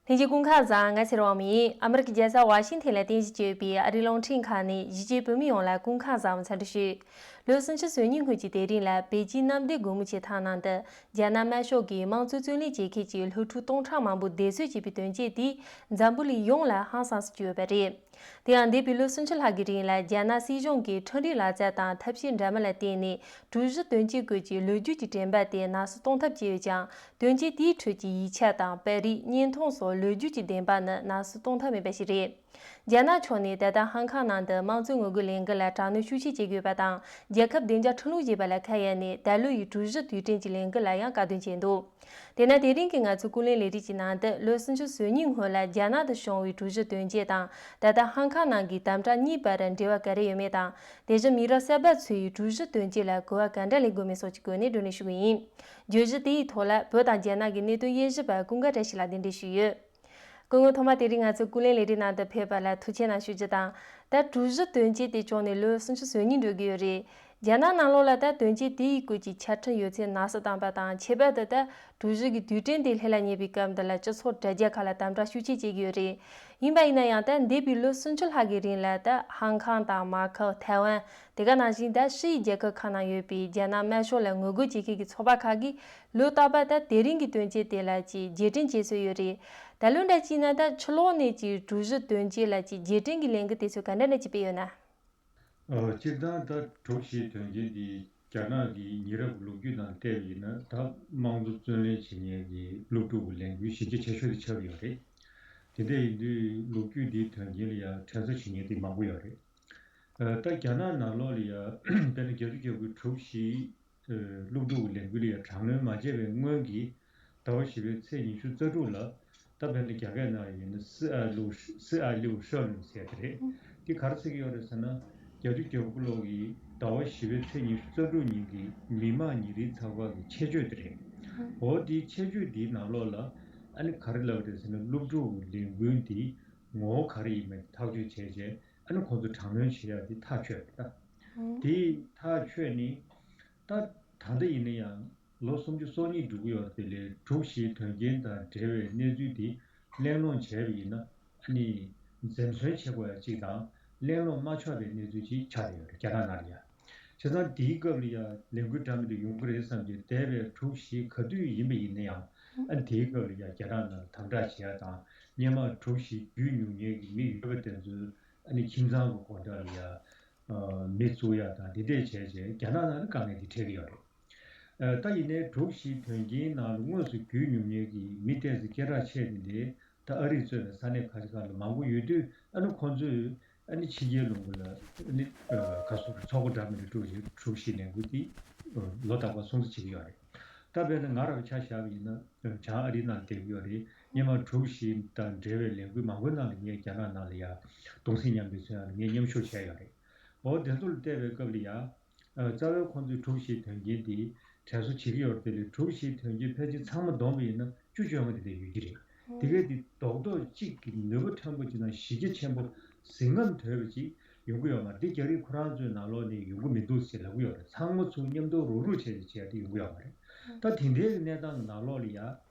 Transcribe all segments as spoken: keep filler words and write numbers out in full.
ལྷན་རྒྱས་སྐུ་ཁམས་བཟང་། ང་ཚེ་རིང་དབང་མོ་ཡིན། ཨ་མི་རི་ཀའི་རྒྱལ་ས་ཝ་ཤིང་ཐན་ལ་རྟེན་གཞི་བྱས་ཡོད་པའི་ཨ་རིའི་རླུང་འཕྲིན་ཁང་ནས་གཞིས་བྱེས་བོད་མི་ཡོངས་ལ་སྐུ་ཁམས་བཟང་བའི་འཚམས་འདྲི་ཞུ། ལོ་སུམ་ཅུ་སོ་གཉིས་སྔོན་གྱི་དེ་རིང་ལ་པེ་ཅིན་གནམ་བདེ་སྒོ་མོ་ཆེ་ཐང་ནང་དུ་རྒྱ་ནག་དམར་ཤོག་གི་དམངས་གཙོའི་རྩོད་ལེན་བྱེད་མཁན་གྱི་སློབ་ཕྲུག་སྟོང་ཕྲག་མང་པོ་བསྡད་གསོལ་བྱས་པའི་དོན་རྐྱེན་དེས་འཛམ་བུ་གླིང་ཡོངས་ལ་ཧང་སངས་སུ་གྱུར་ཡོད་པ་རེད། དེ་ཡང་འདས་པའི་ལོ་སུམ་ཅུ་ལྷག་གི་རིང་ལ་རྒྱ་ནག་སྲིད་གཞུང་གིས་ཁྲིམས་རའི་ལག་རྩལ་དང་ཐབས་ཤེས་འདྲ་མིན་ལ་བརྟེན་ནས་གྲུ་བཞི་དོན་རྐྱེན་སྐོར་གྱི་ལོ་རྒྱུས་ཀྱི་དྲན་པ་དེ་ནག་སུ་གཏོང་ཐབས་བྱས་ཡོད་ཀྱང་། དོན་རྐྱེན་དེའི་ཁྲོད་ཀྱི་ཡིག་ཆ་དང་པར་རིས། བརྙན་ཐུང་སོགས་ལོ་རྒྱུས་ཀྱི་བདེན་པ་ནི་ནག་སུ་གཏོང་ཐབས་མེད་པ་ཞིག་རེད། རྒྱ་ནག་ཕྱོགས་ནས་ད་ལྟ་ཧང་ཁང་ནང་དུ་དམངས་གཙོའི་ངོ་རྒོལ་ལས་འགུལ་ལ་དྲག་གནོན་ཤུགས་ཆེ་བྱེད་དགོས་པ་དང་། རྒྱལ་ཁབ་བདེ་འཇགས་ཁྲིམས་ལུགས་ཅེས་པ་ལ་ཁ་གཡར་ནས་ད་ལོ་ཡི་གྲུ་བཞི་དུས་དྲན་གྱི་ལས་འགུལ་ལ་ཡང་བཀག་སྡོམ་བྱས་འདུག་དེས་ན་དེ་རིང་གི་ང་ཚོའི་ཀུན་གླེང་ལས་རིམ་གྱི་ནང་དུ་ལོ་སུམ་ཅུ་སོ་གཉིས་སྔོན་ལ་རྒྱ་ནག་ཏུ་བྱུང་བའི་གྲུ་བཞི་དོན་རྐྱེན་དང་ད་ལྟ་ཧང་ཁང་ནང་གི་དམ་དྲག་གཉིས་བར་འབྲེལ་བ་ག་རེ་ཡོད་མེད་དང་། དེ་བཞིན་མི་རབས་གསར་པ་ཚོས་གྲུ་བཞི་དོན་རྐྱེན་ལ་གོ་བ་ག་འདྲ་ལེན་དགོས་མིན་སོགས་ཀྱི་སྐོར་ནས་བགྲོ་གླེང་ཞུ་གི་ཡིན། བརྗོད་གཞི་དེའི་ཐོག་ལ་བོད་དང་རྒྱ་ནག་གི་གནད་དོན་དབྱེ་ཞིབ་པ་ཀུན་དགའ་བཀྲ་ཤིས་ལགས་གདན་འདྲེན་ཞུས་ཡོད། སྐུ་ངོ་ཐོག་མ་དེ་རིང་ང་ཚོའི་ཀུན་གླེང་ལས་རིམ་ནང་དུ་ཕེབས་པ་ལ་ཐུགས་རྗེ་གནང་ཞུ་རྒྱུ་དང་། ད་གྲུ་བཞི་དོན་རྐྱེན་དེ་བྱུང་ནས་ལོ་སུམ་ཅུ་སོ་གཉིས་འགྲོ་གི་ཡོད་རེད། རྒྱ་ནག་ནང་ལོགས་ལ་ད་དོན་རྐྱེན་དེའི་སྐོར་གྱི་ཆ་འཕྲིན་ཡོད་ཚད་ནག་སུ་བཏང་པ་དང་། ཁྱད་པར་དུ་ད་གྲུ་བཞི་གི་དུས་དྲན་དེ་སླེབས་ལ་ཉེ་བའི་སྐབས་འདི་ལ་སྤྱི་ཚོགས་དྲ་རྒྱ་ཁག་ལ་དམ་དྲག་ཤུགས་ཆེ་བྱེད་ཀྱི་ཡོད་རེད། ཡིན་པ་ཡིན་ན་ཡང་ད་འདས་པའི་ལོ་སུམ་ཅུ་ལྷག་གི་རིང་ལ་ད་ཧང་ཁང་དང་མ་ཁའོ། ཐའེ་ཝན། དེ་ག་ནང་བཞིན་ད་ཕྱི་ཡི་རྒྱལ་ཁབ་ཁག་ནང་ཡོད་པའི་རྒྱ་ནག་དམར་ཤོག་ལ་ངོ་རྒོལ་བྱེད་མཁན་གྱི་ཚོགས་པ་ཁག་གིས་ལོ་རྟག་པར་ད་དེ་རིང་གི་དོན་རྐྱེན་དེ་ལ་ཅིག་རྗེས་དྲན་བྱེད་སྲོལ་ཡོད་རེད། ད་ལོ་འདྲ་ཅིག་ན་ད་ཕྱི་ལོགས་ནས་ཅིག་གྲུ་བཞི་དོན་རྐྱེན་ལ་ཅིག་རྗེས་དྲན་གྱི་ལས་འགུལ་དེ་ཚོ་ག་འདྲ་འདྲ་ཅིག་སྤེལ་ཡོད་ན། ཨོ། སྤྱིར་བཏང་ད་གྲུ་བཞི་དོན་རྐྱེན་འདི་རྒྱ་ནག་གི་ཉེ་རབས་ལོ་རྒྱུས་དང་བལྟས་པ་ཡིན་ན། ད་དམངས་གཙོ་རྩོད་ལེན་བྱེད་མཁན་གྱི་སློབ་ཕྲུག་གི་ལས་འགུལ་གཞི་རྒྱ་ཆེ་ཤོས་དེ་ཆགས་ཀྱི་ཡོད་རེད། དེ་འདྲ་ཡིན་དུས་ལོ་རྒྱུས་འདིའི་དོན་རྐྱེན་ལ་ཡང་དྲན་གསོ་བྱེད་མཁན་དེ་མང་པོ་ཡོད་རེད། ཨ། ད་རྒྱ་ནག་ནང་ལོགས་ལ་ཡང་དཔེར་ན་བརྒྱད་ཅུ་གྱ་དགུའི་གྲུ་བཞི་ཨ། སློབ་ཕྲུག་གི་ལས་འགུལ་ལ་ཡང་དྲག་གནོན་མ་བྱས་པའི་སྔོན་གྱི་ཟླ་བ་བཞི་པའི་ཚེས་ཉི་ཤུ་རྩ་དྲུག་ལ། ད་དཔེར་ན་རྒྱ་སྐད་ནང་ཡིན་ན་སི་ཨ་ལུའུ་སི་ཨ་ལུའུ་ཧྲ་ལུན་ཟེར་དེ་རེད། འདི་ག་རེ་ཟེར་གྱི་ཡོད་རེད་ཟེར་ན། བརྒྱད་ཅུ་གྱ་དགུ་ལོ་གི་ཟླ་བ་བཞི་པའི་ཚེས་ཉི་ཤུ་རྩ་དྲུག་ཉིན་གྱི་མི་དམངས་ཉིན་རེའི་ཚགས་པར་གྱི་ཆེད་བརྗོད་དེ་རེད། འོ། དེའི་ཆེད་བརྗོད་འདིའི་ནང་ལོགས་ལ་ཨ་ནི་ག་རེ་ལབ་རེད་ཟེར་ན། སློབ་ཕྲུག་གི་ལས་འགུལ་འདི་ངོ་བོ་ག་རེ་ཡིན་མིན་ཐག་གཅོད་བྱས་རྗེས། ཨ་ནི་ཁོང་ཚོ་དྲག་གནོན་བྱེད་ཡག་དེ་ཐག་ཆོད་པ་རེད། ད་དེ་ཐག་ཆོད་ནས་ད་ད་ལྟ་ཡིན་ན་ཡང་ལོ་སུམ་ཅུ་སོ་གཉིས་འགྲོ་གི་ཡོད་དེ་ལས། གྲུ་བཞིའི་དོན་རྐྱེན་དང་འབྲེལ་བའི་གནས་ཚུལ་དེ་གླེང་སློང་བྱས་པ་ཡིན་ན། ཨ་ནི་འཛེམ་ཟོན་བྱེད་དགོས་ཡ་གཅིག་དང་། གླེང་སློང་མ་ཆོག་པའི་གནས་ཚུལ་ཅིག་ཆགས་བསྡད་ཡོད་རེད། རྒྱ་ནག་ནང་ལ་ཡ། བྱས་ཙང་དེའི་སྐབས་ལ་ཡ་ལས་འགུལ་འདྲ་མིན་དེ་ཡོང་གི་རེད་བསམ་གྱི་བསྡད་པའི་གྲུ་བཞི་ག་དུས་ཡིན་པ་ཡིན་ན་ཡང་། ཨ། དེའི་སྐབས་ལ་ཡ་རྒྱ་ནག་ནང་ལ་དམ་དྲག་བྱེད་ཡ་དང་། སྔོན་མ་གྲུ་བཞི་བརྒྱུད་མྱོང་མཁན་གྱི་མི་ཡོད་པ་དེ་ཚོའི་ཨ་ནི་ཁྱིམ་ཚང་གི་སྒོ་འགྲམ་ལ་ཡ་མི་བཙུགས་ཡ་དང་། དེ་འདྲས་བྱས་རྗེས་རྒྱ་ནག་ནང་ལ་དཀའ་ངལ་དེ་འཕྲད་ཀྱི་ཡོད་རེད། ཨ། ད་ཡིན་ནའི་གྲུ་བཞིའི་དོན་རྐྱེན་ནང་ལ་དངོས་སུ་བརྒྱུད་མྱོང་མཁན་གྱི་མི་ཏོག་ཙམ་སྐད་གྲགས་ཆེ་བ་དེ་ད་ཨ་རིས་གཙོས་པའི་ས་གནས་ཁ་ཤས་ཁག་ལ་མང་པོ་ཡོད་དུས། ཨ་ནི་ཁོང་ཚོས་ཨ་ནི་ཕྱི་རྒྱལ་ལུང་པ་ལ་ཨ་ནི་ཨ་ག་སོགས་ཚོགས་པ་འདྲ་མིན་དུ་གྲུ་བཞི་གྲུ་བཞི་ལས་འགུལ་དེ་ལོ་རྟག་པར་སྲུང་བརྩི་བྱེད་ཀྱི་ཡོད་རེད། ད་དཔེར་ན་ང་རང་ཆ་བཞག་པ་ཡིན་ན། བྱང་ཨ་རིའི་ནང་བསྡད་ཀྱི་ཡོད་རེད། སྔོན་མ་གྲུ་བཞི་དང་འབྲེལ་བའི་ལས་འགུལ་མང་པོའི་ནང་ལ་ངས་རྒྱ་ནག་ནང་ལ་ཡ་གདུང་སེམས་མཉམ་སྐྱེད་མཚོན་ཡ་ལ་ངས་མཉམ་ཞུགས་བྱས་ཡོད་རེད། འོ། དེ་ཚོ་ལ་བལྟས་པའི་སྐབས་ལ་ཡ། ཨ། རྩ་བའི་ཁོང་ཚོས་གྲུ་བཞིའི་དོན་རྐྱེན་འདི་དྲན་གསོ་བྱེད་ཀྱི་ཡོད་རེད་དེ་ལས། གྲུ་བཞིའི་དོན་རྐྱེན་ཕལ་ཆེར་ཚང་མ་བསྡོམས་པ་ཡིན་ན་བཅུ་བཅོ་ལྔ་དེ་འདྲ་ཡོད་ཀྱི་རེད། དེ་གའི་དེ་རྡོག་རྡོག་གཅིག་གི་ནུས་པ་ཕྲན་བུ་ཅིག་དང་གཞི་རྒྱ་ཆེན་པོ་ཟིལ་རྔམ་དོད་པ་ཅིག་ཡོང་གི་ཡོད་མ་རེད། འདི་རྒྱ་རིགས་ཁོ་རང་ཚོའི་ནང་ལོགས་ནས་ཡོང་གི་མི་འདུག་ཅེས་ལབ་ཀྱི་ཡོད་རེད། ཚང་མ་ཚུར་མཉམ་དུ་རུག་རུག་བྱས་ཏེ་བྱས་ཏེ་ཡོང་གི་ཡོད་མ་རེད། ད་དེ་འདྲའི་གནས་སྟངས་ནང་ལོགས་ལ་ཡ།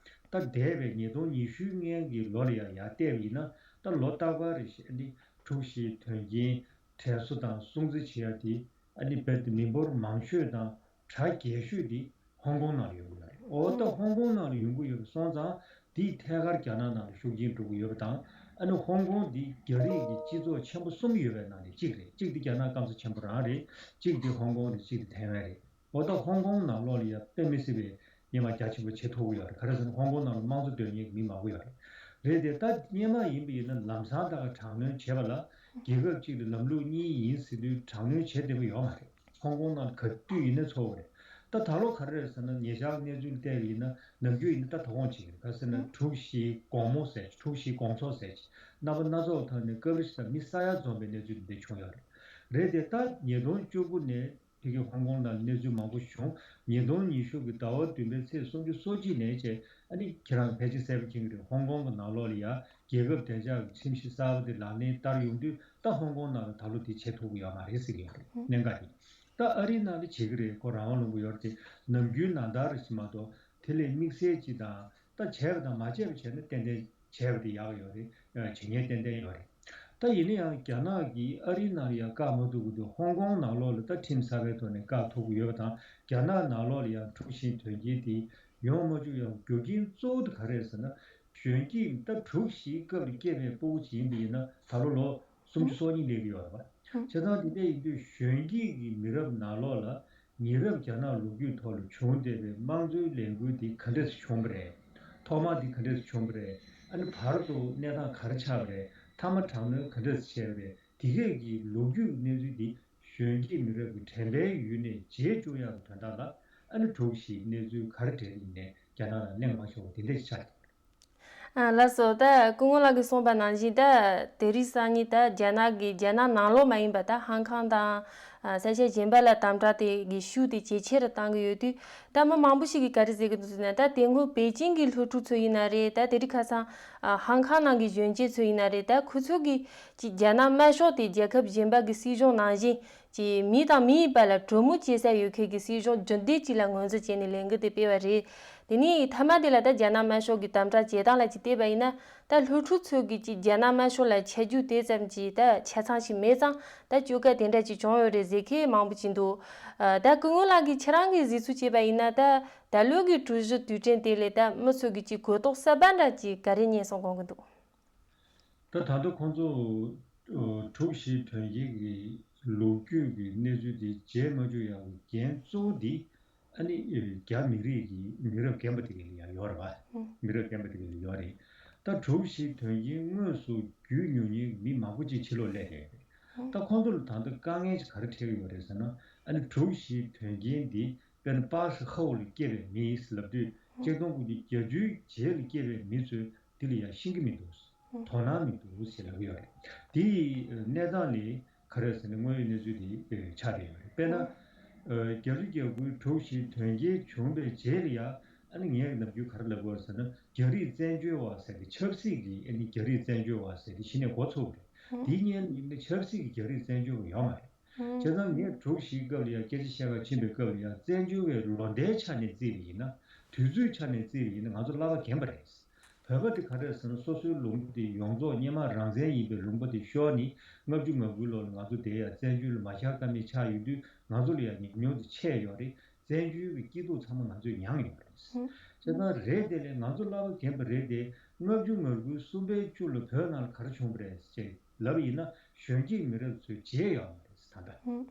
ད་འདས་པའི་ཉིས་སྟོང་ཉི་ཤུ་སྔོན་གྱི་ལོ་ལ་ཡ་ཡར་བལྟས་པ་ཡིན་ན། ད་ལོ་རྟག་པར་རེ་བཞིན་འདི་གྲུ་བཞིའི་དོན་རྐྱེན་དྲན་གསོ་དང་སྲུང་བརྩི་བྱེད་ཡ་དེ། ཨ་ནི་རྦད་དེ་མི་འབོར་མང་ཤོས་དང་གྲས་རྒྱས་ཤོས་དེ་ཧོང་ཀོང་ནང་ལ་ཡོང་གི་ཡོད་རེད། འོ། ད་ཧོང་ཀོང་ནང་ལ་ཡོང་གི་ཡོད་པ་སོང་ཙང་། དེས་ཐད་ཀར་རྒྱ་ནག་ནང་ལ་ཤུགས་རྐྱེན་འགྲོ་གི་ཡོད་པ་དང་། ཨ་ནི་ཧོང་ཀོང་འདི་རྒྱ་རིགས་ཀྱི་སྤྱི་ཚོགས་ཆེན་པོ་གསུམ་ཡོད་པའི་ནང་ནས་གཅིག་རེད། གཅིག་དེ་རྒྱ་ནག་སྐམ་ས་ཆེན་པོ་རང་རེད། གཅིག་དེ་ཧོང་ཀོང་རེད། གཅིག་དེ་ཐའེ་ཝན་རེད། འོ། ད་ཧོང་ཀོང་ནང་ལོགས་ལ་ཡ་དཔེ་མི་སྲིད་པའི་སྐྱེད་མ་རྒྱ་ཆེན་པོ་བྱེད་ཐུབ་ཀྱི་ཡོད་རེད། ག་རེ་ཟེར་ན། ཧོང་ཀོང་ནང་ལ་དམངས་གཙོ་འདོད་མཁན་གྱི་མི་མང་པོ་ཡོད་རེད། རེད་དེ། ད་སྔོན་མ་ཡིན་པ་ཡིན་ན་ལམ་སང་ད་ག་དྲག་གནོན་བྱེད་པ་ལ། རྒྱལ་ཁབ་གཅིག་ལ་ལམ་ལུགས་གཉིས་ཡིན་ཟེར་དུས་དྲག་གནོན་བྱེད་བདེ་པོ་ཡོད་མ་རེད། ཧོང་ཀོང་ནང་ལ་ག་དུས་ཡིན་ན་ཚོར་བ་རེད། ད་ད་ལོ་ག་རེ་རེད་ཟེར་ན། ཉེ་ཆར་གནས་ཚུལ་བལྟས་པ་ཡིན་ན། ནམ་རྒྱུན་ཡིན་ན་ད་དོ་དགོང་བྱེད་ཀྱི་རེད། ག་རེ་ཟེར་ན། གྲུ་བཞི་དགོང་མོ་ཟེར། གྲུ་བཞི་དགོང་ཚོགས་ཟེར། རྣམ་པ་སྣ་ཚོགས་ཐོག་ནས་སྐབས་རེ་ཞིག་ལ་མི་ས་ཡ་འཛོམས་པའི་གནས་ཚུལ་འདི་འདྲ་བྱུང་ཡོད་རེད། རེད་དེ། ད་ཉིས་སྟོང་བཅུ་དགུ་ནས་ཕ་གི་ཧོང་ཀོང་ནང་གནས་ཚུལ་མང་པོ་བྱུང་། ཉིས་སྟོང་ཉི་ཤུ་གི་ཟླ་བ་བདུན་པའི་ཚེས་སུམ་ཅུ་སོ་གཅིག་ནས་བྱས། ཨ་ནི་ཁྱེད་རང་ཕལ་ཆེར་གསལ་པོ་མཁྱེན་གྱི་རེད། ཧོང་ཀོང་གི་ནང་ལོགས་ལ་ཡ་རྒྱལ་ཁབ་བདེ་འཇགས་ཀྱི་ཁྲིམས་གཞི་གསར་པ་དེ་ལག་ལེན་བསྟར་ཡོང་དུས། ད་ཧོང་ཀོང་ནང་ལ་ད་ལོ་དེ་བྱེད་ཐུབ་ཀྱི་ཡོད་མ་རེད་ཟེར་གྱི་ཡོད་རེད། གནད་འགག་དེ། ད་ཨ་རིའི་ནང་ལ་བྱེད་ཀྱི་རེད། ཁོ་རང་དབང་ལུང་པ་ཡོད་རེད་དེ། ནམ་རྒྱུན་ནང་ལྟར་རེད་ཟེར་མ་གཏོགས། དེ་ལས་དམིགས་བསལ་ཅིག་དང་། ད་བྱས་པ་དང་མ་བྱས་པ་བྱས་ན་ཏན་ཏན་ བྱས་པ་དེ་ཡག་ཡོད་རེད། བྱེད་ཉེན་ཏན་ཏན་ཡོད་རེད། ད་ཡིན་ན་ཡང་རྒྱ་ནག་གིས་ཨ་རིའི་ནང་ལ་ཡང་བཀག་མ་ཐུབ་ཀྱི་འདུག་ཧོང་ཀོང་ནང་ལོགས་ལ་ད་ཁྲིམས་གསར་པའི་ཐོག་ནས་བཀག་ཐུབ་ཀྱི་ཡོད་པ་དང་། རྒྱ་ནག་ནང་ལོགས་ལ་ཡང་དྲུག་བཞི་དོན་རྐྱེན་དེ་ཡོང་མ་བཅུག་ཡང་རྒྱུ་རྐྱེན་གཙོ་བོ་དེ་ག་རེ་རེད་ཟེར་ན། གཞོན་སྐྱེས་ད་དྲུག་བཞིའི་སྐབས་ལ་སྐྱེས་པའི་ཕྲུ་གུ་ཅིག་ཡིན་པ་ཡིན་ན་ད་ལོ་ལོ་སུམ་ཅུ་སོ་གཉིས་སླེབས་ཀྱི་ཡོད་རེད་པ། བྱས་ཙང་དེ་འདྲ་ཡིན་དུས་གཞོན་སྐྱེས་ཀྱི་མི་རབས་ནང་ལོགས་ལ་ཉེ་རབས་རྒྱ་ནག་ལོ་རྒྱུས་ཐོག་ལ་བྱུང་བསྡད་པའི་དམངས་གཙོའི་ལས་འགུལ་འདི་ག་འདྲས་སེ་བྱུང་བ་རེད། ཐོག་མར་འདི་ག་འདྲས་སེ་བྱུང་བ་རེད། ཨ་ནི་བར་དུ་གནས་སྟངས་ག་རེ་ཆགས་པ་རེད། མཐའ་མ་དྲག་གནོན་ག་འདྲས་སེ་བྱས་པ་རེད། དེ་གས་ཀྱི་ལོ་རྒྱུས་གནས་ཚུལ་འདི་གཞོན་སྐྱེས་མི་རབས་ཀྱི་དྲན་པའི་ཡུལ་ནས་བརྗེད་བཅུག་ཡག་གི་དོན་དག་ལ་ཨ་ནི་དྲུག་བཞིའི་གནས་ཚུལ་ག་རེ་འབྲེལ་ཡིན་ནས་རྒྱ་ནག་ལ་གླེང་མ་ཤོར་བ་དེ་འདྲས་ཆགས་ཀྱི་འདུག་ཨ། ལགས་སོ། ད་སྐུ་ངོ་ལགས་ཀྱིས་གསུངས་པ་ནང་བཞིན་ད་དེ་རིང་སང་ཉིན་ད་རྒྱ་ནག་གི་རྒྱ་ནག་ནང་ལོགས་མ་ཡིན་པ་ད་ཧང་ཀང་དང་ཨ་ས་ཆ་གཞན་པ་ལ་དམ་དྲག་དེ་གི་ཤུགས་དེ་ཇེ་ཆེ་རུ་བཏང་གི་ཡོད་དུས། ད་མི་མང་པོ་ཞིག་གིས་ག་རེ་ཟེར་གི་འདུག་ཟེར་ན། ད་དེ་སྔོན་པེ་ཅིང་གི་སློབ་ཕྲུག་ཚོ་ཡིན་ན་རེད། ད་དེ་རིང་ཁ་སང་ཨ་ཧང་ཀང་ནང་གི་གཞོན་སྐྱེས་ཚོ་ཡིན་ན་རེད། ད་ཁོ་ཚོ་གིས་ཅིག་རྒྱ་ནག་དམར་ཤོག་དེ་རྒྱལ་ཁབ་གཞན་པ་གི་སྲིད་གཞུང་ནང་བཞིན་ཅིག་མི་དང་མི་ཡི་བར་ལ་གྲོས་མོལ་བྱེད་ས་ཡོད་མཁན་གྱི་སྲིད་གཞུང་རྒྱུན་ལྡན་ཅིག་ལ་ངོས་འཛིན་བྱས་ནས་ལས་འགུལ་དེ་སྤེལ་བ་རེད། དེ་ནས་མཐའ་མ་དེ་ལ་ད་རྒྱ་ནག་དམར་ཤོག་གི་དམ་དྲག་བྱེད་སྟངས་ལ་ཅིག་བལྟས་པ་ཡིན་ན། ད་སློབ་ཕྲུག་ཚོ་གིས་ཅིག་རྒྱ་ནག་དམར་ཤོག་ལ་ཆ་རྒྱུས་དེ་ཙམ་གྱི་ད་ཆ་ཚང་ཞིག་མེད་ཙང་ད་སྐྱོ་ག་དེ་འདྲ་ཅིག་བྱུང་ཡོད་རེད་ཟེར་མཁན་མང་པོ་ཅིག་འདུག་ཨ། ད་སྐུ་ངོ་ལགས་ཀྱིས་ཁྱེད་རང་གིས་གཟིགས་ཚུལ་བྱས་པ་ཡིན་ན། ད་ད་ལོའི་གི་གྲོས་གཞི་དུས་དྲན་དེ་ལ་ད་མི་ཚོ་གིས་ཅིག་གོ་རྟོགས་གསར་པ་འདྲ་ཅིག་ག་རེ་སྙན་སེང་གཏོང་གི་འདུག་ད་ད་ལྟ་ཁོང་ཚོ་ཨ་དྲུག་བཞི་དོན་རྐྱེན་གྱི་ལོ་རྒྱུས་ཀྱི་གནས་ཚུལ་དེ་བརྗེད་མ་བཅུག་ཡག་གི་འགན་གཙོ་བོ་དེ་ཨ་ནི་རྒྱ་མི་རིགས་ཀྱི་མི་རབས་རྒན་པ་དེ་ག་ལ་ཡང་ཡོད་རེད་པ། མི་རབས་རྒན་པ་དེ་ག་ལ་ཡོད་རེད། ད་དྲུག་བཞི་དོན་རྐྱེན་དངོས་སུ་རྒྱུས་མྱོང་མཁན་མི་མང་པོ་ཅིག་ཕྱི་ལོགས་སླེབས་བསྡད་རེད། ད་ཁོང་ཚོ་ལ་ད་ལྟ་དཀའ་ངལ་ཅིག་ག་རེ་འཕྲད་ཀྱི་ཡོད་རེད་ཟེར་ན། ཨ་ནི་དྲུག་བཞི་དོན་རྐྱེན་འདི་དཔེར་ན་པཱ་ཧྲི་ཧའོ་ལ་སྐྱེས་པའི་མི་ལབ་དུས་ཆིག་སྟོང་དགུ་བརྒྱ་བརྒྱད་ཅུའི་རྗེས་ལ་སྐྱེས་པའི་མི་ཚོས་འདི་ལ་ཡང་ཤེས་ཀྱི་མི་འདུག་དོ་སྣང་མི་འདུག་ཞེས་ལབ་ཀྱི་ཡོད་རེད། དེ་ཡི་གནས་སྟངས་ནི་ག་རེ་ཟེར་ན། དངོས་ཡོད་གནས་ཚུལ་དེ་ཆགས་བསྡད་ཡོད་རེད། དཔེར་ན། ཨ་བརྒྱད་ཅུ་གྱ་དགུའི་དྲུག་བཞི་དོན་རྐྱེན་བྱུང་བའི་རྗེས་ལ་ཡང་ཨ་ནི་ངས་ནམ་རྒྱུན་ག་རེ་ལབ་དགོས་ཟེར་ན། རྒྱ་རིགས་བཙན་བྱོལ་བ་ཟེར་གྱི་ཆབ་སྲིད་ཀྱི་ཨ་ནི་རྒྱ་རིགས་བཙན་བྱོལ་བ་ཟེར་གྱི་གཞི་ནས་འགོ་ཚུགས་པ་རེད། དེའི་སྔོན་ལ་ཡིན་ན་ཆབ་སྲིད་ཀྱི་རྒྱ་རིགས་བཙན་བྱོལ་བ་ཡོད་མ་རེད། བྱས་ཙང་ངས་དྲུག་བཞིའི་སྐབས་ལ་ཡང་སྐད་ཆ་བཤད་གར་ཕྱིན་པའི་སྐབས་ལ་ཡང་བཙན་བྱོལ་བའི་ལོ་ཟླའི་ཆ་ནས་བརྩིས་པ་ཡིན་ན། དུས་ཚོད་ཆ་ནས་བརྩིས་པ་ཡིན་ན་ང་ཚོ་གླ་པ་རྒན་པ་རེད། བོད་པ་དེ་ག་རེ་ཟེར་ན། སོ་སོའི་ལུང་པ་དེ་ཡོངས་རྫོགས་སྔོན་མ་རང་བཙན་ཡིན་པའི་ལུང་པ་དེ་ཤོར་ནས་ལྔ་བཅུ་ང་དགུའི་ལོ་ལ་ང་ཚོ་དེ་ཡང་བཙན་བྱོལ་ལ་མ་ཤར་ཀ་མེད་ཆགས་ཡོང་དུས་ང་ཚོ་ལ་ཡང་ཉམས་མྱོང་དེ་ཆད་ཡོད་རེད། བཙན་བྱོལ་གྱི་སྐྱིད་སྡུག་ཚང་མ་ང་ཚོས་མྱངས་ཡོད་རེད། བྱས་ཙང་རེད་དེ་ལས་ང་ཚོ་གླ་པ་རྒན་པ་རེད་དེ། ལྔ་བཅུ་ང་དགུའི་གསུམ་པའི་བཅུ་ལ་བོད་ནང་ལ་ག་རེ་བྱུང་བ་རེད་ཅེས་ལབ་པ་ཡིན་ན། གཞོན་སྐྱེས་མི་རབས་ཚོས་བརྗེད་ཡོད་མ་རེད་ད་ལྟ།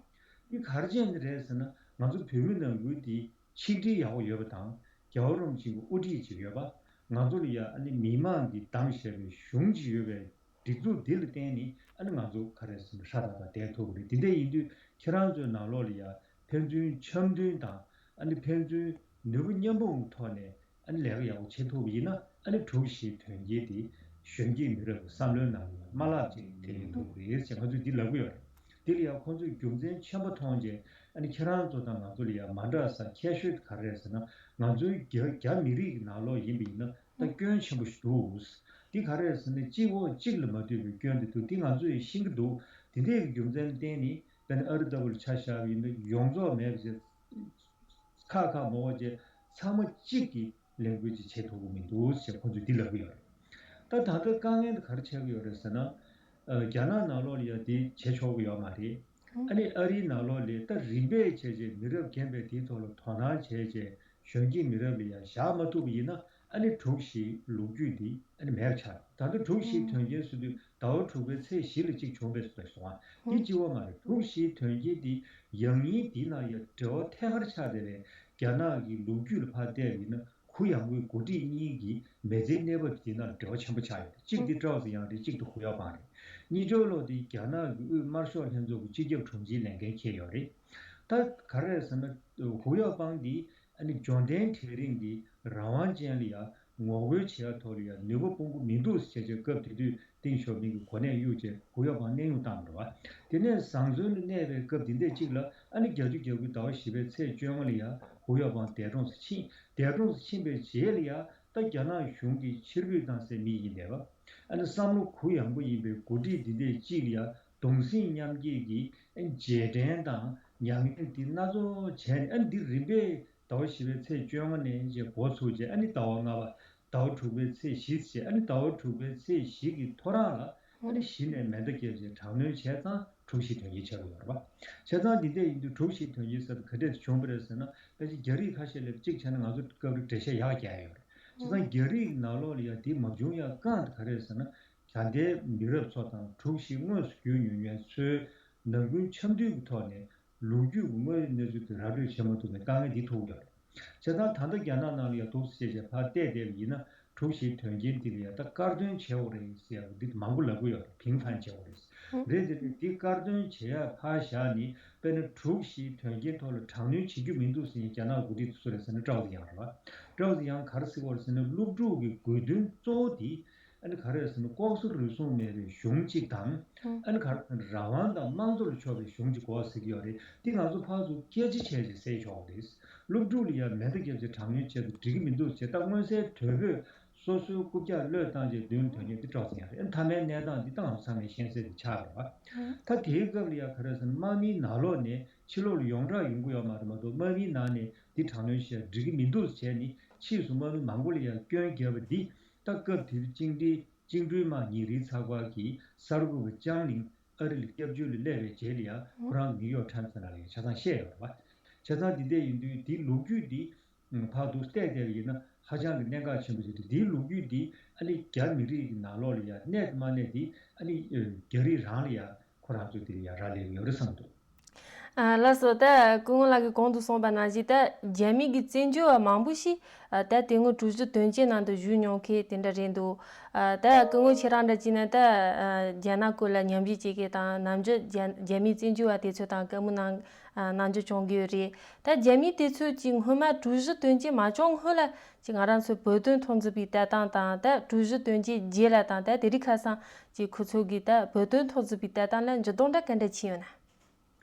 འདི་ག་རེ་བྱས་ནས་རེད་ཟེར་ན། ང་ཚོ་བོད་མི་ནང་ཁུལ་འདི་ཆིག་སྒྲིལ་ཡག་པོ་ཡོད་པ་དང་། རྒྱལ་བ་རིན་པོ་ཆེ་གི་དབུ་ཁྲིད་ཅིག་ཡོད་པ། ང་ཚོ་ལ་ཡ་ཨ་ནི་མི་མང་གིས་བདམས་བཞག་པའི་གཞུང་ཅིག་ཡོད་པའི་སྒྲིག་འཛུགས་འདི་ལ་བརྟེན་ནས་ཨ་ནི་ང་ཚོ་ག་རེ་ཟེར་ན་ཧྲ་ཏག་ཏག་བསྡད་ཐུབ་ཀྱི་རེད། འདི་འདྲ་ཡིན་དུས་ཁྱེད་རང་ཚོའི་ནང་ལོགས་ལ་ཡ་ཕན་ཚུན་འཆམ་མཐུན་དང་། ཨ་ནི་ཕན་ཚུན་ནུས་པ་མཉམ་སྤུངས་ཀྱི་ཐོག་ནས་ཨ་ནི་ལས་ཀ་ཡག་པོ་བྱེད་ཐུབ་པ་ཡིན་ན། ཨ་ནི་དྲུག་བཞིའི་དོན་རྐྱེན་དེ་གཞོན་སྐྱེས་མི་རབས་ཀྱི་བསམ་བློའི་ནང་ལ་ཡ་མ་ལག་ཅིག་དེ་ཡིན་ཐུབ་ཀྱི་རེད་ཅེས་ང་ཚོས་འདི་ལབ་ཀྱི་ཡོད་རེད། དེ་ལ་ཡང་ཁོང་ཚོས་རྒྱུ་མཚན་ཆེན་པོ་མཐོང་རྗེས་ཨ་ནི་ཁྱེད་རང་ཚོ་དང་ང་ཚོ་ལ་ཡང་མ་འདྲ་ས་ཁྱད་ཆོས་དེ་ག་རེ་རེད་ཟེར་ན། ང་ཚོའི་རྒྱ་རྒྱ་མི་རིགས་ཀྱི་ནང་ལོགས་ཡིན་པ་ཡིན་ན་ད་སྐྱོན་ཆེན་པོ་ཞིག་འདུག་འདི་ག་རེ་རེད་ཟེར་ན་གཅིག་འོག་གཅིག་ལ་མ་ལྟོས་པའི་སྐྱོན་དེ་འདུག་འདི་ང་ཚོས་ཤེས་ཀྱི་འདུག་དེ་འདྲའི་རྒྱུ་མཚན་བརྟེན་ནས་དཔེར་ན་ཨ་རི་ལྟ་བུ་ལ་ཆ་བཞག་པ་ཡིན་ན་ཡོངས་རྫོགས་མེད་པ་བྱས། ཁག་ཁག་མང་བ་བྱས་ཚང་མ་གཅིག་གིས་ལས་འགུལ་ཅིག་བྱེད་ཐུབ་ཀྱི་མི་འདུག་ཅེས་ཁོང་ཚོས་འདི་ལབ་ཀྱི་ཡོད་རེད། ད་ད་ལྟ་དཀའ་ངལ་འདི་ག་རེ་ཆགས་ཀྱི་ཡོད་རེད་ཟེར་ན། ཨ་རྒྱ་ནག་ནང་ལོགས་ལ་ཡང་འདི་བྱེད་ཆོག་གི་ཡོད་མ་རེད། ཨ་ནི་ཨ་རིའི་ནང་ལོགས་ལ་ད་རིམ་པས་བྱས་བྱས་མི་རབས་རྒན་པས་དེའི་ཐོག་ལ་དོ་སྣང་བྱས་བྱས་གཞོན་སྐྱེས་མི་རབས་ལ་ཡང་བཞག་མ་ཐུབ་པ་ཡིན་ན་ཨ་ནི་དྲུག་བཞིའི་ལོ་རྒྱུས་འདི་ཨ་ནི་མེད་པ་ཆགས། ད་ལྟ་དྲུག་བཞིའི་དོན་རྐྱེན་ཟེར་དུས་ཟླ་བ་དྲུག་པའི་ཚེས་བཞི་ལ་གཅིག་བྱུང་བས་ཟེར་སོང་ང་། འདི་གཅིག་པོ་མ་རེད། དྲུག་བཞིའི་དོན་རྐྱེན་འདི་ཡང་སྙིང་འདི་ནང་ཡང་འབྲེལ་བ་ཐད་ཀར་ཆགས་བསྡད་པའི་རྒྱ་ནག་གི་ལོ་རྒྱུས་ལ་ཕར་བལྟས་པ་ཡིན་ན། གུ་ཡངས་པོའི་འགོ་ཁྲིད་གཉིས་ཀྱི་མི་ཚེའི་གནས་བབ་དེ་ནང་འབྲེལ་བ་ཆེན་པོ་ཆགས་ཡོད་རེད། གཅིག་དེ་ཀྲའོ་ཙེ་ཡང་རེད། གཅིག་དེ་ཧུ་ཡའོ་པང་རེད། གཉིས་ཆར་ལོག་དེ་རྒྱ་ནག་གི་དབུས་དམར་ཤོག་ལྷན་ཚོགས་ཀྱི་སྤྱི་ཁྱབ་དྲུང་ཆེའི་ལས་འགན་འཁྱེར་ཡོད་རེད། ད་ག་རེ་རེད་ཟེར་ན་ཧུ་ཡའོ་པང་འདི་ཨ་ནི་འབྱོར་ལྡན་གྲལ་རིམ་གྱི་རང་དབང་ཅན་ལ་ཡང་ངོ་རྒོལ་བྱེད་ཡ་ཐོག་ལ་ཡང་ནུས་པ་སྤུངས་པོ་མི་འདུག་ཟེར་བྱས་སྐབས་དེ་དུས་ཏེང་ཞའོ་ཕིང་གི་གོ་གནས་གཡུགས་རྗེས་ཧུ་ཡའོ་པང་གནས་དབྱུང་བཏང་བ་རེད་བ། དེ་ནས་བཟང་བཙོན་དུ་གནས་པའི་སྐབས་འདི་འདྲས་གཅིག་ལ་ཨ་ནི་བརྒྱད་ཅུ་གྱ་དགུ་ཟླ་བ་བཞི་པའི་ཚེས་བཅོ་ལྔ་ལ་ཡང་ཧུ་ཡའོ་པང་འདས་གྲོངས་སུ་ཕྱིན། འདས་གྲོངས་སུ་ཕྱིན་པའི་རྗེས་ལ་ཡང་ད་རྒྱ་ནག་གཞུང་གིས་ཕྱིར་འབུད་བཏང་སའི་མི་ཡིན་བསྡད་པ། ཨ་ནི་བསམ་བློ་གུ་ཡངས་པོ་ཡིན་པའི་འགོ་ཁྲིད་འདི་འདྲས་གཅིག་ལ་ཡང་གདུང་སེམས་མཉམ་སྐྱེད་ཀྱི་རྗེས་དྲན་དང་མྱ་ངན་འདི་སྣ་ཚོགས་བྱས་ནས། ཨ་ནི་འདི་རིམ་པས་ཟླ་བ་བཞི་པའི་ཚེས་བཅོ་ལྔ་ནས་བྱས་འགོ་ཚུགས་རྗེས་ཨ་ནི་ཟླ་བ་ལྔ་པ། ཟླ་བ་དྲུག་པའི་ཚེས་བཞི་ཞེས། ཨ་ནི་ཟླ་བ་དྲུག་པའི་ཚེས་བཞི་གི་ཐོ་རངས་ལ་ཨ་ནི་གཞི་ནས་མེ་མདའ་བརྒྱབ་བྱས་དྲག་གནོན་བྱས་ཙང་དྲུག་བཞིའི་དོན་རྐྱེན་ཆགས་ཀྱི་ཡོད་རེད་པ། བྱས་ཙང་འདི་འདྲ་ཡིན་དུས་དྲུག་བཞིའི་དོན་རྐྱེན་ཟེར་དུས་ག་འདྲས་བྱུང་བ་རེད་ཟེར་ན། ཕལ་ཆེར་རྒྱ་རིགས་ཁ་ཤས་ལ་གཅིག་བྱས་ན་ང་ཚོ་སྐབས་རེ་འགྲེལ་བཤད་ཡག་རྒྱག་ཡོད་རེད། བྱས་ཙང་རྒྱ་རིགས་ནང་ལོགས་ལ་ཡ་འདི་མ་བྱུང་ཡ་རྐང་དེ་ག་རེད་ཟེར་ན། ད་ལྟའི་མི་རབས་ཚོ་དང་དྲུག་བཞི་དངོས་སུ་བརྒྱུད་མྱོང་མཁན་ཚོས་ནམ་རྒྱུན་འཆམ་མཐུན་གྱི་ཐོག་ནས་ལོ་རྒྱུས་ཀྱི་དངོས་ཡོད་གནས་ཚུལ་དེ་ར་སྤྲོད་བྱེད་མ་ཐུབ་པའི་དཀའ་ངལ་འདི་ཐུག་ཡོད་རེད། བྱས་ཙང་ད་ལྟ་རྒྱ་ནག་ནང་ལ་ཡང་འདུག་སེ་བྱས་བྱས་ཕར་བལྟས་བསྡད་པ་ཡིན་ན། དྲུག་བཞིའི་དོན་རྐྱེན་འདི་ལ་ཡང་ད་དཀར་འདོན་བྱེད་དགོས་རེད་ཟེར་ཡག་འདི་མང་པོ་ལབ་ཀྱི་ཡོད་རེད། ཕིང་ཕན་བྱེད་དགོས་རེད། རེད་དེ་རེད། འདི་དཀར་འདོན་བྱེད་ཡག་ཕར་བཞག་ནས་དཔེར་ན་དྲུག་བཞིའི་དོན་རྐྱེན་ཐོག་ལ་དྲག་གནོན་བྱེད་རྒྱུ་མི་འདུག་ཟེར་མཁན་རྒྱ་ནག་འགོ་ཁྲིད་ཚོ་རེད་ཟེར་ན་ཀྲའོ་ཙེ་ཡང་རེད་བ། ཀྲའོ་ཙེ་ཡང་ག་རེ་ཟེར་གྱི་ཡོད་རེད་ཟེར་ན། སློབ་ཕྲུག་གི་དགོས་འདུན་གཙོ་བོ་འདི་ཨ་ནི་ག་རེ་ཟེར་ན། ལྐོག་ཟ་རུལ་སུངས་མེད་པའི་གཞུང་གཅིག་དང་། ཨ་ནི་ག་རེ་ཟེར་ན། རང་དབང་དང་དམངས་གཙོ་ལ་ཕྱོགས་པའི་གཞུང་གཅིག་དགོས་ཟེར་གྱི་ཡོད་རེད། འདི་ང་ཚོ་ཕར་ཚུར་སྐད་ཆ་བྱས་བྱས་བསལ་ཆོག་གི་རེད། སློབ་ཕྲུག་ལ་ཡང་མེ་མདའ་བརྒྱབ་བྱས་དྲག་གནོན་བྱས་ཏེ་འགྲིག་གི་མི་འདུག་ཟེར། ད་མངོན་གསལ་དོད་པོས་སོ་སོའི་རྐུབ་བཀྱག་གློད་བཏང་བྱས་བདུན་དོན་རྐྱེན་འདི་ཀྲའོ་ཙེ་ཡང་རེད། ཨ་ནི་མཐའ་མའི་གནས་སྟངས་འདི་ད་ང་ཚོ་ཚང་མས་ཤེས་གསལ་དེ་ཆགས་རེད་བ། ད་དེའི་སྐབས་ལ་ཡང་ག་རེ་ཟེར་ན། དམག་མིའི་ནང་ལོགས་ནས་ཕྱི་ལོགས་ལ་ཡོངས་གྲགས་ཡོང་གི་ཡོད་མ་རེད་མ་གཏོགས། དམག་མིའི་ནང་ནས་འདི་དྲག་གནོན་བྱས་འགྲིག་གི་མི་འདུག་ཟེར་ནས་ཕྱིས་སུ་དམག་མི་མང་པོ་ལ་ཡང་སྐྱོན་བརྒྱབ་པ་འདི། ད་སྐབས་དེ་དུས་བཅིངས་འགྲོལ་བཅིངས་འགྲོལ་དམག་ཉིན་རེའི་ཚགས་པར་གྱི་གསར་འགོད་པ་ལྕང་གླིང་ཨ་རི་ལ་སྐྱབས་བཅོལ་ལ་སླེབས་པའི་རྗེས་ལ་ཡང་ཁོ་རང་ནིའུ་ཡོག་ཊའིམ་སི་ནང་ལ་ཡང་ཆ་ཚང་བཤད་ཡོད་རེད་བ། བྱས་ཙང་འདི་འདྲ་ཡིན་དུས་འདིའི་ལོ་རྒྱུས་འདི་ཕར་འདུག་བལྟས་བསྡད་པ་ཡིན་ན་ཧ་ཅང་གི་གནད་འགག་ཆེན་པོ་ཞིག་རེད། འདིའི་ལོ་རྒྱུས་འདི་ཨ་ནི་རྒྱ་མི་རིགས་ཀྱི་ནང་ལོགས་ལ་ཡང་གནས་དང་མ་གནས་འདི་ཨ་ནི་རྒྱ་རིགས་རང་ལ་ཡང་ཁོ་རང་ཚོ་དེ་ལ་ཡང་རག་ལས་ཀྱི་ཡོད་རེད་བསམ་འདུག་ཨ། ལགས་སོ། ད་སྐུ་ངོ་ལགས་ཀྱིས་གོང་དུ་གསུངས་པ་ནང་བཞིན། ད་རྒྱ་མི་གི་བཙན་བྱོལ་བ་མང་པོ་ཞིག་ཨ། ད་དེ་སྔོན་དྲུག་བཞི་དོན་རྐྱེན་ནང་དུ་བཞུགས་མྱོང་མཁན་དེ་འདྲ་རེད་འདུག་ཨ། ད་སྐུ་ངོ་ཁྱེད་རང་འདྲ་བྱས་ན་ད་ཨ། རྒྱ་ནག་སྐོར་ལ་ཉམས་ཞིབ་བྱེད་མཁན་དང་། ནམ་རྒྱུན་རྒྱ་རྒྱ་མིའི་བཙན་བྱོལ་བ་དེ་ཚོ་དང་བཀའ་མོལ་གནང་ཨ། གནང་རྒྱུ་བྱུང་གི་ཡོད་རེད། ད་རྒྱ་མི་དེ་ཚོས་ཀྱིས་སྔོན་མ་དྲུག་བཞི་དོན་རྐྱེན་མ་བྱུང་སྔོན་ལ་ཅིག་ང་རང་ཚོའི་བོད་དོན་ཐོག་འཛིན་པའི་ལྟ་སྟངས་དང་། ད་དྲུག་བཞི་དོན་རྐྱེན་རྗེས་ལ་དང་། ད་དེ་རིང་ཁ་སང་ཅིག་ཁོ་ཚོ་གིས་ད་བོད་དོན་ཐོག་འཛིན་པའི་ལྟ་སྟངས་ལ་འགྱུར་ལྡོག་འདྲ་ག་འདྲ་ཕྱིན་ཡོད་ན།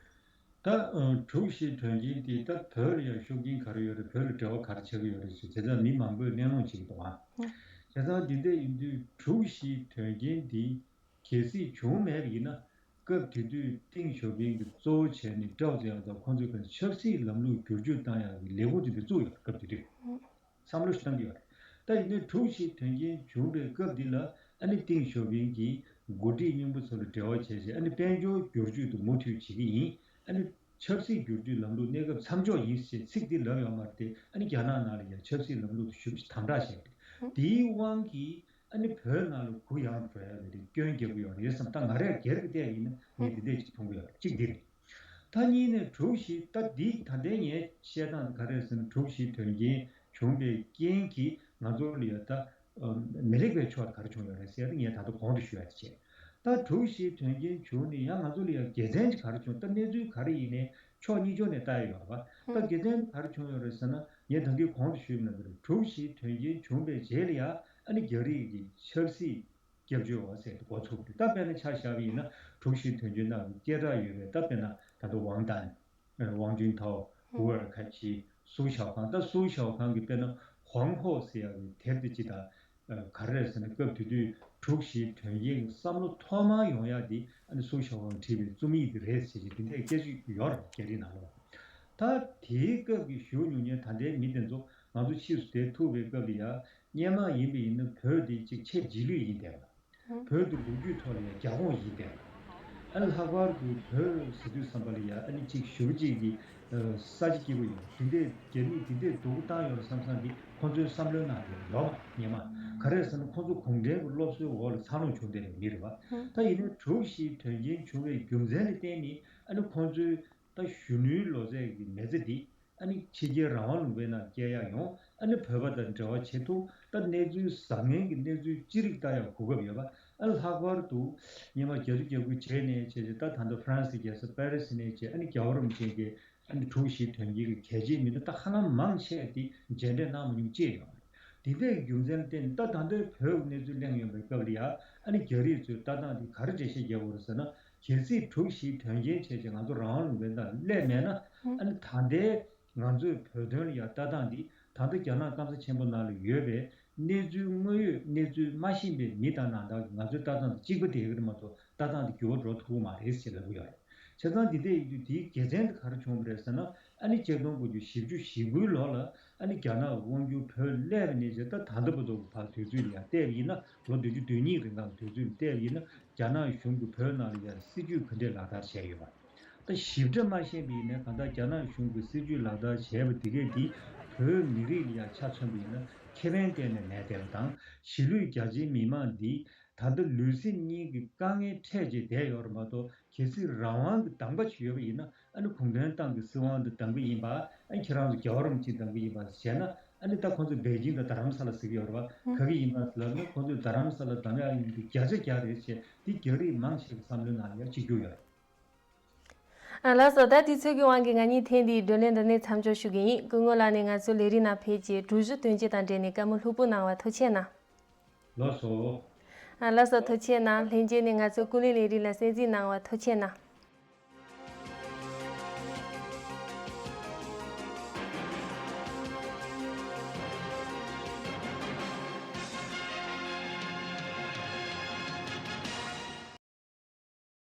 ད་ཨ། དྲུག་བཞིའི་དོན་རྐྱེན་འདི་ད་བོད་ལ་ཡང་ཤུགས་རྐྱེན་ག་རེ་ཡོད་རེད། བོད་ལ་འབྲེལ་བ་ག་རེ་ཆགས་ཀྱི་ཡོད་རེད་ཅེས་དེ་ཚོ་མི་མང་པོས་གླེང་སློང་བྱེད་ཀྱི་འདུག་ཨ། ཨ། བྱས་ཙང་འདི་འདྲ་ཡིན་དུས་དྲུག་བཞིའི་དོན་རྐྱེན་འདི་གལ་སྲིད་བྱུང་མེད་པ་ཡིན་ན། སྐབས་དེ་དུས་ཏེང་ཞའོ་ཕིང་གིས་གཙོ་བོ་བྱས་ནས་ཀྲའོ་ཙེ་ཡང་དང་ཁོང་ཚོའི་ཁ་ཆབ་སྲིད་ལམ་ལུགས་བསྒྱུར་བཅོས་བཏང་ཡག་གི་ལས་ཁུངས་དེ་འདྲ་བཙུགས་ཡོད་རེད། སྐབས་དེ་དུས། ཨ། བསམ་བློ་ཞིག་བཏང་གི་ཡོད་རེད། ད་ཡིན་ནའི་དྲུག་བཞིའི་དོན་རྐྱེན་བྱུང་བའི་སྐབས་འདི་ལ་ཨ་ནི་ཏེང་ཞའོ་ཕིང་གིས་འགོ་ཁྲིད་རྙིང་པ་ཚོ་ལ་འབྲེལ་བ་བྱས་བྱས། ཨ་ནི་དཔལ་འབྱོར་བསྒྱུར་བཅོས་དེ་མུ་མཐུད་བྱེད་ཀྱི་ཡིན། ཨ་ནི་ཆབ་སྲིད་བསྒྱུར་བཅོས་ལམ་ལུགས་གནས་སྐབས་མཚམས་འཇོག་ཡིན་ཞེས་ཚིག་འདི་ལབ་ཡོད་མ་རེད་དེ། ཨ་ནི་རྒྱ་ནག་ནང་ལ་ཡང་ཆབ་སྲིད་ལམ་ལུགས་དེ་ཞེ་པོ་ཅིག་དམ་དྲག་བྱས་ཏེ། དེའི་དབང་གིས་ཨ་ནི་བོད་ནང་ལ་གུ་ཡངས་འགྲོ་ཡ་ལ་རེ་སྐྱོན་རྒྱག་གི་ཡོད་རེད་བསམ། ད་ང་རང་སྒེར་གྱི་བལྟས་ཡིན་ན་ངས་འདི་འདྲས་ཅིག་མཐོང་གི་ཡོད་རེད། གཅིག་འདི་རེད། ད་གཉིས་ནས་དྲུག་བཞི། ད་འདི་ད་ལྟའི་ངའི་བཤད་སྟངས་ག་རེ་ཟེར་ན། དྲུག་བཞི་དོན་རྐྱེན་བྱུང་བའི་རྐྱེན་གྱིས་ང་ཚོ་ལ་ཡ་ད་ཨ། མི་ལེགས་པའི་ཕྱོགས་ག་རེ་བྱུང་ཡོད་རེད་ཟེར་ཏེ་ངས་ད་ལྟ་གོང་དུ་ཞུ་ཡ་དེ་བྱས། ད་དྲུག་བཞིའི་དོན་རྐྱེན་བྱུང་ནས་ཡང་ང་ཚོ་ལ་ཡ་དགེ་མཚན་ཅིག་ག་རེ་བྱུང་། ད་གནས་ཚུལ་ག་རེ་ཡིན་ནའི་ཕྱོགས་གཉིས་ཕྱོགས་ནས་ལྟ་ཡ་ཡོད་རེད་པ། ད་དགེ་མཚན་ག་རེ་བྱུང་ཡོད་རེད་ཟེར་ན། ངས་ད་གིན་གོང་དུ་ཞུས་པ་ནང་བཞིན་དྲུག་བཞིའི་དོན་རྐྱེན་བྱུང་བའི་རྗེས་ལ་ཡ་ཨ་ནི་རྒྱ་རིགས་ཀྱི་ཆབ་སྲིད་སྐྱབས་བཅོལ་བ་ཟེར་ཏེ་འགོ་ཚུགས་ཏེ། ད་དཔེར་ན་ཆ་བཞག་པ་ཡིན་ན་དྲུག་བཞིའི་དོན་རྐྱེན་ནང་གི་སྐད་གྲགས་ཡོད་པའི། ད་དཔེར་ན་ད་ལྟ་ཝང་ཏན། ཨ། ཝང་ཅུན་ཐའོ། ཧུའུ་ཨེར་ཁ་ཆི། སུའུ་ཞའོ་ཁང་། ད་སུའུ་ཞའོ་ཁང་གིས་དཔེར་ན་ཧོང་ཧོ་ཟེར་ཡག་གི་དེབ་དེ་ཅིག་དང་། ཨ། ག་རེ་རེད་ཟེར་ན། སྐབས་དེ་དུས་དྲུག་བཞིའི་དོན་རྐྱེན་གྱི་བསམ་བློ་ཐོག་མར་ཡོང་ཡག་དེ་ཨ་ནི་སུའུ་ཞའོ་ཁང་བྲིས་པའི་རྩོམ་ཡིག་དེ་རེད་ཟེར་གྱི་དེ་འདྲའི་སྐད་ཆ་ཡོད་རེད། རྒྱ་རིགས་ནང་ལོགས། ད་དེའི་སྐབས་ཀྱི་བཞུགས་མྱོང་མཁན་ད་ལྟའི་མི་དེ་ཚོ་ང་ཚོ་ཕྱིས་སུ་དེར་ཐུག་པའི་སྐབས་ལ་ཡ། སྔོན་མ་ཡིན་པ་ཡིན་ན་བོད་འདི་གཅིག་ཆེས་རྗེས་ལུས་ཡིན་བསྡད་པ། བོད་དུ་ལོ་རྒྱུས་ཐོག་ལ་ཡང་རྒྱ་ཁོངས་ཡིན་པས། ཨ་ནི་ལྷག་པར་དུ་བོད་ཟེར་དུས་ཙམ་པ་ལ་ཡང་ཨ་ནི་གཅིག་ཞེ་པོ་ཅིག་གི་ས་ཆ་སྐྱིད་པོ་ཡོད། དེ་འདྲས་རྒྱ་མིས་དེ་འདྲས་སྡུག་པོ་བཏང་ཡོད་རེད་བསམ་བསམ་གྱི་ཁོང་ཚོའི་བསམ་བློའི་ནང་དེ་ཡོད་པ་སྔོན་མ། ག་རེ་ཟེར་ན་ཁོང་ཚོ་གུང་ཁྲན་གྱི་སློབ་གསོའི་འོག་ལ་འཚར་ལོངས་བྱུང་བསྡད་པའི་མི་རེད་པ། ད་ཡིན་ནའི་དྲུག་བཞིའི་དོན་རྐྱེན་བྱུང་བའི་རྒྱུ་མཚན་ལ་བརྟེན་ནས་ཨ་ནི་ཁོང་ཚོའི་ད་གཞོན་ནུའི་ལོ་ཚད་ཀྱི་མི་ཚེ་འདི་ཨ་ནི་ཕྱི་རྒྱལ་རང་དབང་ལུང་པའི་ནང་སྐྱེལ་ཡག་ཡོང་། ཨ་ནི་བོད་པ་དང་འབྲེལ་བ་བྱེད་ཐུབ། ད་གནས་ཚུལ་བཟང་ངན་གྱི་གནས་ཚུལ་ཅི་རིགས་ལྟ་ཡག་གོ་སྐབས་ཡོད་པ། ཨ་ནི་ལྷག་པར་དུ་སྔོན་མ་བརྒྱད་ཅུ་གྱ་དགུ་རྗེས་ནས་བྱས་བྱས། ད་ད་ལྟ་ཧྥ་རན་སི་རྒྱལ་ས་པེ་རི་སི་ནས་བྱས། ཨ་ནི་རྒྱལ་བ་རིན་པོ་ཆེ་གིས་ཨ་ནི་དྲུག་བཞིའི་དོན་རྐྱེན་གྱི་གལ་ཆེའི་མི་སྣ་ད་ཧ་ལམ་མང་ཆེ་དེ་མཇལ་འཕྲད་གནང་མ་མྱོང་ཅེས་ཡོད་རེད། དེ་འདྲའི་རྒྱུ་མཚན་ལ་བརྟེན་ནས་ད་ད་ལྟའི་བོད་ཀྱི་གནས་ཚུལ་གླེང་ཡོང་པའི་སྐབས་ལ་ཡ། ཨ་ནི་རྒྱ་རིགས་ཚོས་ལྟ་སྟངས་དེ་ག་རེ་འགྲེལ་བཤད་རྒྱག་དགོས་རེད་ཟེར་ན། གལ་སྲིད་དྲུག་བཞིའི་དོན་རྐྱེན་བྱས་བྱས་ང་ཚོ་རང་དབང་ལུང་པའི་ནང་སླེབས་མེད་ན། ཨ་ནི་ད་ལྟའི་ང་ཚོའི་བོད་དོན་ལ་ཡང་ལྟ་སྟངས་འདི་ད་ལྟ་རྒྱ་ནག་སྐམ་ས་ཆེན་པོ་ནང་ལ་ཡོད་པའི་གནས་ཚུལ་དངོས་ཡོད་གནས་ཚུལ་མ་ཤེས་པའི་མི་དང་ནང་ལྟར་གྱི་ང་ཚོའི་ལྟ་སྟངས་དང་གཅིག་པ་བསྡད་ཀྱི་རེད་མ་གཏོགས། ལྟ་སྟངས་འདི་འགྱུར་བ་འགྲོ་ཐུབ་ཀྱི་མ་རེད་ཅེས་ལབ་ཀྱི་ཡོད་རེད། བྱས་ཙང་འདི་འདྲ་ཡིན་དུས་འདིའི་དགེ་མཚན་དེ་ག་རེ་བྱུང་བ་རེད་ཟེར་ན། ཨ་ ཨ་ནི་ཆིག་སྟོང་དགུ་བརྒྱ་བཞི་བཅུ་ཞེ་དགུའི་ལོ་ལ་ཨ་ནི་རྒྱ་ནག་གི་དབང་སྒྱུར་བོད་སླེབས་པ་ནས་བྱས་ད་ད་ལྟ་བར་དུ་གི་བར་དུས་ཚོད་ལ་ཡང་བལྟས་པ་ཡིན་ན། ལོ་བདུན་ཅུ་དོན་གཉིས་རིང་གང་དུས་ཚོད་ལ་བལྟས་པ་ཡིན་ན། རྒྱ་ནག་གཞུང་གིས་བོད་ནང་ལ་ཡང་སྲིད་ཇུས་ག་འདྲས་ལག་བསྟར་བྱས་ཡོད་པ། ད་ཞིབ་ཕྲ་མ་ཤེས་པ་ཡིན་ན། གང་ལྟར་རྒྱ་ནག་གཞུང་གིས་སྲིད་ཇུས་ལག་བསྟར་བྱས་པ་དེ་གས་འདི་བོད་མི་རིགས་ལ་ཡང་ཆ་མཚོན་པ་ཡིན་ན་ཁེ་ཕན་གཏན་ནས་མེད་བསྡད་པ་དང་། གཞིས་ལུས་རྒྱ་ཆེའི་མི་མང་འདི་ད་ལྟ་ལུས་སེམས་གཉིས་ཀྱི་དཀའ་ངལ་འཕྲད་བྱས་བསྡད་ཡོད་རེད་མ་གཏོགས། གལ་སྲིད་རང་དབང་གི་གདམ་ག་ཅིག་ཡོད་པ་ཡིན་ན། ཨ་ནི་གུང་ཁྲན་ཏང་གི་སྲིད་དབང་འདི་གདམ་གི་ཡིན་པ། ཨ་ནི་ཁྱེད་རང་ཚོ་རྒྱལ་བ་རིན་པོ་ཆེ་གདམ་གི་ཡིན་པ་བྱས་ན། ཨ་ནི་ད་ཁོང་ཚོ་པེ་ཅིང་དང་རྡ་རམ་ས་ལ་ཟེར་གི་ཡོད་རེད་བ། ཧུམ། ག་གི་ཡིན་པ་ལབ་ན། ཁོང་ཚོས་རྡ་རམ་ས་ལ་གདམ་ཡག་ཡིན་དུས་བརྒྱ་ཆ་བརྒྱ་རེད་བྱས། འདི་རྒྱ་རིགས་མང་ཆེ་བའི་བསམ་བློའི་ནང་ཡང་གཅིག་གྱུར་ཡོད་རེད། ཨ་ལགས་སོ། ད་དུས་ཚོད་ཀྱི་དབང་གིས་ང་གཉིས་ཐེངས་འདིའི་བགྲོ་གླེང་འདི་ནས་མཚམས་འཇོག་ཞུ་གི་ཡིན། སྐུ་ངོ་ལགས་ནས་ང་ཚོའི་ལས་རིམ་ནང་ཕེབས་རྗེས་སྒྲུབ་གཞི་སྟོན་བྱེད་དང་འབྲེལ་ནས་བཀའ་མོལ་ལྷུག་པོ་གནང་བར་ཐུགས་རྗེ་ཆེ་གནང་། ལགས་སོ། ཨ་ལགས་སོ། ཐུགས་རྗེ་ཆེ་གནང་། ལྷན་རྒྱས་ནས་ང་ཚོའི་ཀུན་གླེང་ལས་རིམ་ལ་གསན་གཟིགས་གནང་བར་ཐུགས་རྗེ་ཆེ་གནང་།